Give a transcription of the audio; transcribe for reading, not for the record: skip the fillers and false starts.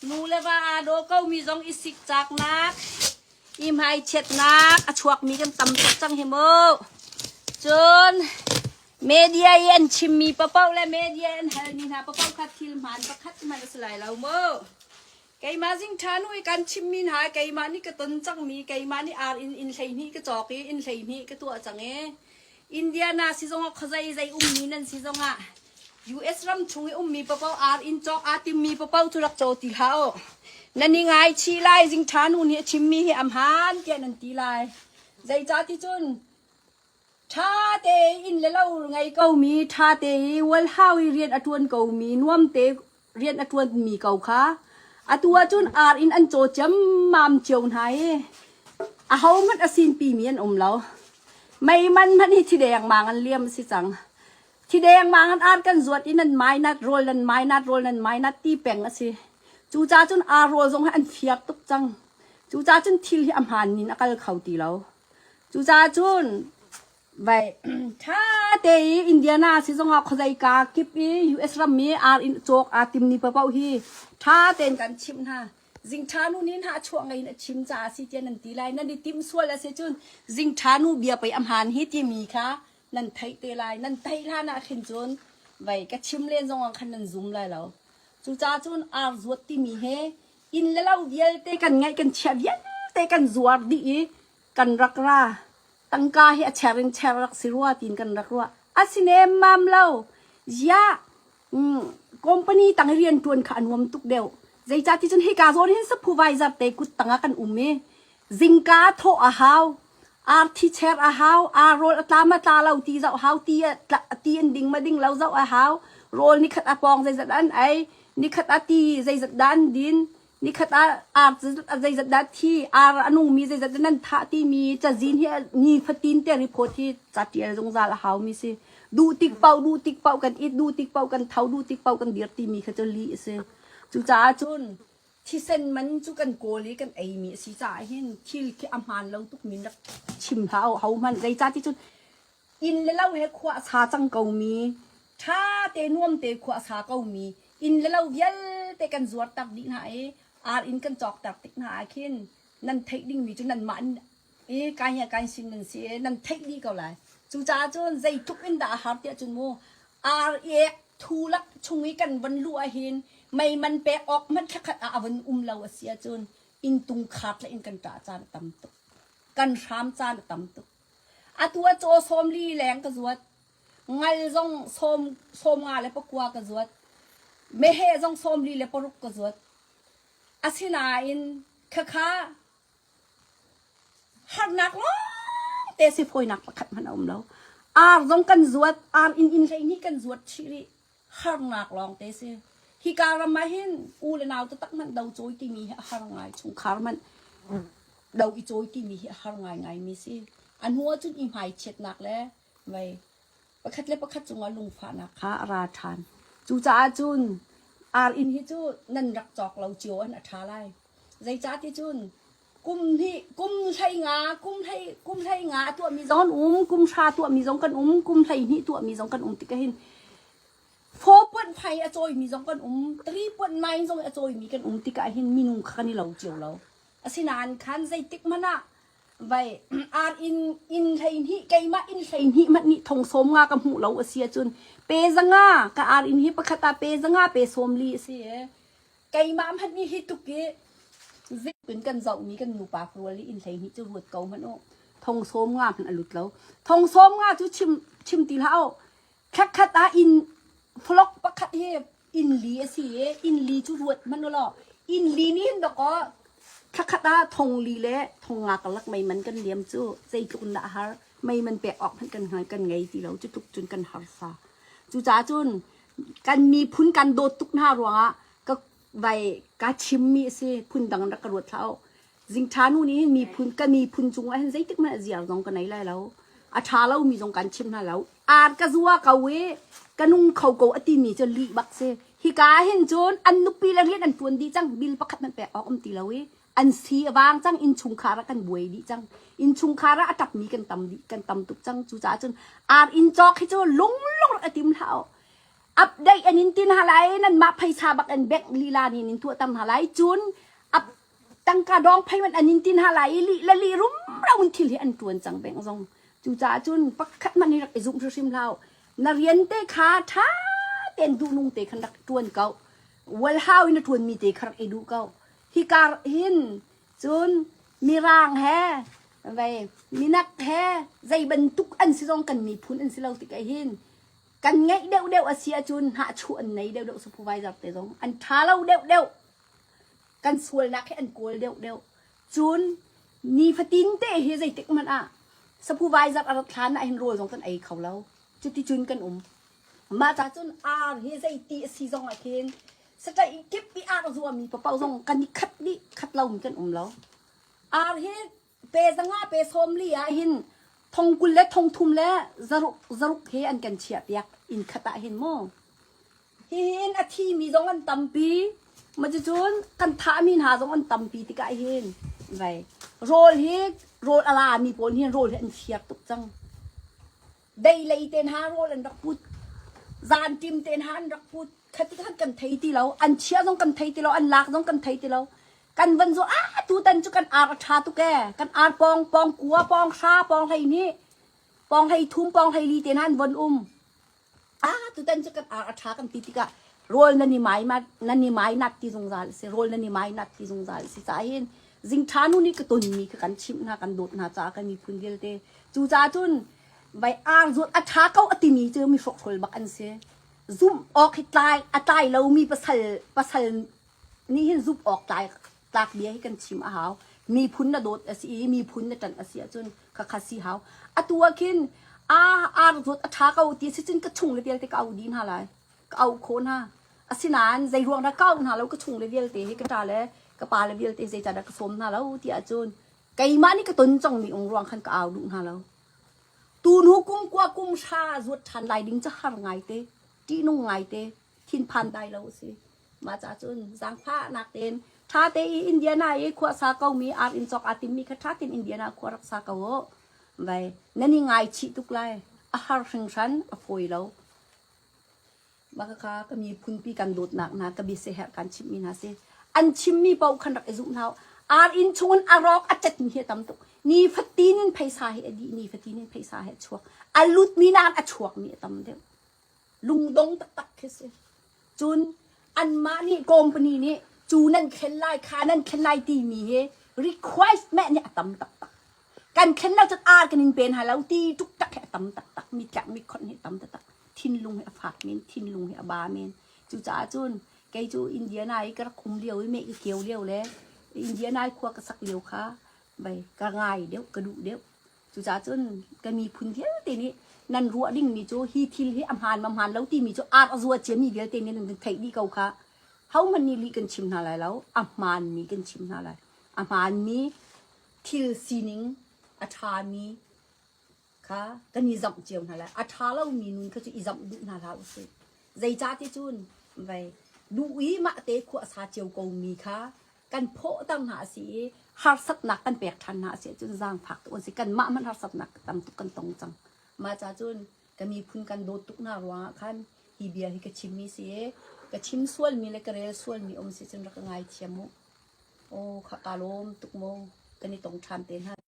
Nu le va aa daw komi zong i sikcaknak, i hmaichiatnak a chuakmi kan tam tuk cang hi mu. Cun media i an chimmi paoh le media an halmi hna paoh kha thil hmaan pakhat hmanh a si lai lo mu. Keimah zingṭha nu i kan chimmi hna keimah nih ka ton cangmi keimah nih ar in inn 12 ka cawk i inn 12 ka tuah cang i Indiana si zongah khuazei zei ummi nan si zongah US ram chung i ummi paoh ar inn cawk aa timmi paoh cu rak caw ti hlah u. Nan i ngaichih lai zingṭha nu nih a chimmi hi a hmaan tiah nan ti lai. Zeicah ti cun ṭha tein le lo ngei komi, ṭha te i ualhau i rian a ṭuan komi, nuam te rian a ṭuanmi ko kha atu ahcun ar in an caw ciammam cio hna i ahohmanh a sinpimi an um lo. Mei man hmanh hi thi dengmang an liam a si cang. Thi dengmang an ar kan zuat i nan mai nat rawl nan mai nat rawl nan mai nat ti peng a si. Cucaah cun ar rawl zong hi an fiak tuk cang. Cucaah cun thil hi a hmaan in a kal kho ti lo. Cucaah cun vai ṭha te i Indiana si zongah khuazei ka kip i US ram i ar in cawk aa tim ni paoh hi ṭha tein kan chimh hna. Zingṭha nu nih hna chuah ngei in a chim caah si tiah nan ti lai. Nan i timh sual a si cun zingṭha nu bia pei a hmaan hi timi kha nan theih te lai. Nan theih hlan ah khin cun vai ka chim len zongah khan nan zum lai lo. Cucaah cun ar zuat timi he inn le lo vialte kan ngeih kan chiah vialte kan zuar dih i kan rak ra. Tangka hi a cher in cher rak si rua tiin kan rak ruah. A si nemmam lo. Ziah company tang i rianṭuan kha a nuam tuk deuh. Zeicah ti cun hika zawn hin supervisor te kut tangah kan um i zingka thawh a hau, arthi cher a hau, ar rawl a tla ma tla lo ti zoh hau, ti ti an ding ma ding lo zoh a hau, rawl nikhat a pawng zeizat an ei, nikhat a ti zeizat dah an din, nikhat ah ar zeizat dah thi, ar a nungmi zeizat dah nan thah timi cazin hi nifatin te report hi ca ṭial zungzal a haumi si. Duh tik paoh duh tik paoh kan it, duh tik paoh kan tho, duh tik paoh kan dir timi kha cu lih a si. Cucaah cun thisen man cu kan kawl i kan eimi a si caah hin thil khi a hmaan lo tuk min rak chim hlah u hohmanh. Zeicah ti cun inn le lo he khua a sa cang komi, ṭha te nuam te khua a sa komi, inn le lo vialte kan zuar tak dih hna i ar inn kan cawk tak tik hna ah khin nan theih dingmi cu nanmah i kai he kai sin nan si i nan theih dih ko lai. Cucaah cun zeitluk in dah a har tiah cun mu ar ek thu lak chung i kan von luh ahhin mei man pek awk hmanh thlakhat ah a von um lo a si ahcun inn tung khar tla in kan ṭah caan a tam tuk. Kan hram caan a tam tuk. Atu ah caw 40 leng ka zuat. Ngal zong sawm 54 ka zuat. Meheh zong 46 ka zuat. Asinain khakha harnak lawngte si fawinak pakhat hmanh a um lo. Ar zong kan zuat, ar inn inn 12 kan zuat chih rih. Harnak lawngte si. Hika ram ah hin u le nau taktak hmanh do cawi timi hi a har ngai. Chungkhar hmanh do i cawi timi hi a har ngaingai mi si. A hnu ahcun i hmaichiatnak le vei pakhat le pakhat cungah lungfahnak kha a ra ṭhan. Cucaah cun ar inn hi cu nan rak cawk lo cio an a ṭha lai. Zeicah ti cun kum hnih kum 15 kum hlei kum 15 a tuahmi zong an um, kum hra tuahmi zong kan um, kum 12 tuahmi zong kan um tikah hin 4.5 a cawimi zong kan um, 3.9 zong a cawimi kan um tikah hin minung kha kan i lo cio lo. Asinain khan zeitik hmanh ah vai ar inn inn 12 keimah inn 12 hmanh nih thong 50 ka hmuh lo a si ahcun pe 500 ka ar inn hi pakhat ah pe 500 pe 40 a si i keimah hmanh nih hi tuk i in kan zohmi kan nupa rual i inn 12 cu ruat ko hmanh u thong 50 hmanh a lut lo thong 50 cu chim chim ti hlah u thlakhat ah inn flock pakhat hi inn li a si i inn li cu ruat hmanh u law inn li nih hin dawkaw thlakhat ah thong li le thong nga karlak mei man kan liam cu zeitluk in dah a har mei man pek awk hmanh kan hngal kan ngei ti lo cu tluk cun kan harsa cucaah cun kan miphun kan dawt tuk hna ruangah ka vai ka chimmi a si phundang rak ka ruat hlah u Zingṭha nu nih hin miphun ka miphun cungah hin zeitik hmanh ziar zong ka nei lai lo. A ṭha lomi zong kan chim hna lo. Ar ka zua ko i ka nung kho ko a timi cu lih bak si. Hika hin cun an nupi le rian an ṭuan dih cang. Bill pakhat hmanh pek awk um ti lo i an si a vang cang. Innchungkhar ah kan buai dih cang. Innchungkhar ah a ṭapmi kan tam dih kan tam tuk cang. Cucaah cun ar inn cawk hi cu lunglung rak i tim hlah u. Update an in tin ha lai nan mah phaisa bak in bank lila nih in tuah tam ha lai cun up tangka dawng phei man an in tin ha lai i lih le lih rumro in thil hi an tuan cang bank zong. Cucaah cun pakhat hmanh hi rak i zumh hrimhrim hlah. Na rian te kha ṭha tein duhnung te khan rak ṭuan ko. Wal hau in na ṭuanmi te kha rak i duh ko. Hi kar hin cun mirang he vei minak he zei bantuk an si zong kan miphun an si lo tik ah hin kan ngeih deuhdeuh a si ahcun hnahchuah an nei deuhdeuh supervisor te zong an ṭha lo deuhdeuh. Kan sualnak hi an kawl deuhdeuh. Cun nifatin te hi zeitik hmanh ah supervisor a rat hlan ah hin rawl zong kan ei kho lo. Cuticun kan um. Mah ca cun ar hi zeiti a si zong ah khin sataih kip i ar zuami paoh zong kan i khat dih khat lomi kan um lo. Ar hi pe zanga pe 40 ah hin thong 20 le thong 30 le zaruk zaruk he an kan chiah piak inn khat ah hin mu. Hihin a thimi zong an tampi. Ma cucun kan thahmi hna zong an tampi tikah hin vai rawl hi rawl a lami pawl hin rawl hi an fiak tuk cang. Dei lei te hna rawl an rak put. Zan tim te hna an rak put. Khati khan kan thei ti lo. An chia zong kan thei ti lo. An lak zong kan thei ti lo. Kan van zo ah tutan cu kan ar a ṭha tuk ee. Kan ar pawng pawng kua pawng hra pawng hlei nih pawng hlei thum pawng hlei li te hna an von um. Ah tutan cu kan ar a ṭha kan ti tikah rawl nan i mai ma nan i mai nat ti zungzal a si rawl nan i mai nat ti zungzal a si caah hin zingṭha nu nih ka tonmi kha kan chimh hna kan dawt hna caah kan miphun vialte cucaah cun vai ar zuat a ṭha ko a timi cu mi hrawkhrol bak an si zumh awk hi tlai a tlai lomi pasal pasal nih hin zumh awk tlai tlak bia hi kan chim a hau miphun na dawt a si i miphun na ṭanh a si ahcun khakha si hau atu ah khin a ar zawt a ṭha ko ti si cun ka chung le vialte ka au dih hna lai ka au khawh hna asinain zei ruang dah ka au hna lo ka chung le vialte hi ka ṭa le ka pa le vialte zeicahdah ka sawm hna lo ti ahcun keimah nih ka ton cangmi ung ruang khan ka au duh hna lo tu hnu kum kua kum hra zuat ṭhan lai ding cu har ngaite ṭihnung ngaite thinphan dai lo a si. Mah ca cun zaangfahnak tein ṭha te i Indiana i khua sa komi ar inn cawk aa timmi kha ṭha tein Indiana khua rak sa ko u. Vai nan i ngaichih tuk lai. A har hringhran, a fawi lo. Mah kha ka miphunpi kan dawtnak hna ka biasiherh kan chimhmi hna si. An chimmi paoh khan rak i zumh hna u. Ar inn chungin a rawk a ṭetmi hi a tam tuk. Nifatin in phaisa hi a dih, nifatin in phaisa hi a chuak. A lutmi nakin a chuakmi a tam deuh. Lungdong taktak khi si. Cun anmah nih company nih cu nan thlen lai kha nan thlen lai timi hi requirement nih a tam taktak. Kan thlen lo cun ar kan in pen ha lo ti tuk tak hi a tam taktak. Mi tlak mi khonh hi a tam taktak. Thinlung hi a fak men, thinlung hi a ba men. Cucaah cun kei cu Indiana i ka rak um lio i meh ka keu lio le Indiana i khua ka sak lio kha bai ka ngai deuh, ka duh deuh. Cucaah cun ka miphun vialte nih nan ruah dingmi cu hi thil hi a hmaan ma hmaan lo timi cu ar a zua ciami vialte nih nan theih dih ko kha. Hohmanh nih lih kan chim hna lai lo, a hmaanmi kan chim hna lai. A hmaanmi thil sining a ṭhami kha kan i zamh cio hna lai. A ṭha lomi nun kha cu i zamh duh hna hlah usih. Zeicah ti cun vei duh i mah te khua a sa cio komi kha kan phawhter hna a si i harsatnak kan pek ṭhan hna a si ahcun zaangfak tuk an si. Kanmah hmanh harsatnak tam tuk kan tong cang. Mah ca cun ka miphun kan dawt tuk hna ruangah khan hi bia hi ka chimmi si i ka chim sualmi le ka rel sualmi um si cun rak ka ngaithiam u. Aw kha kaa lawm tuk mu. Kan i tong ṭhan te hna.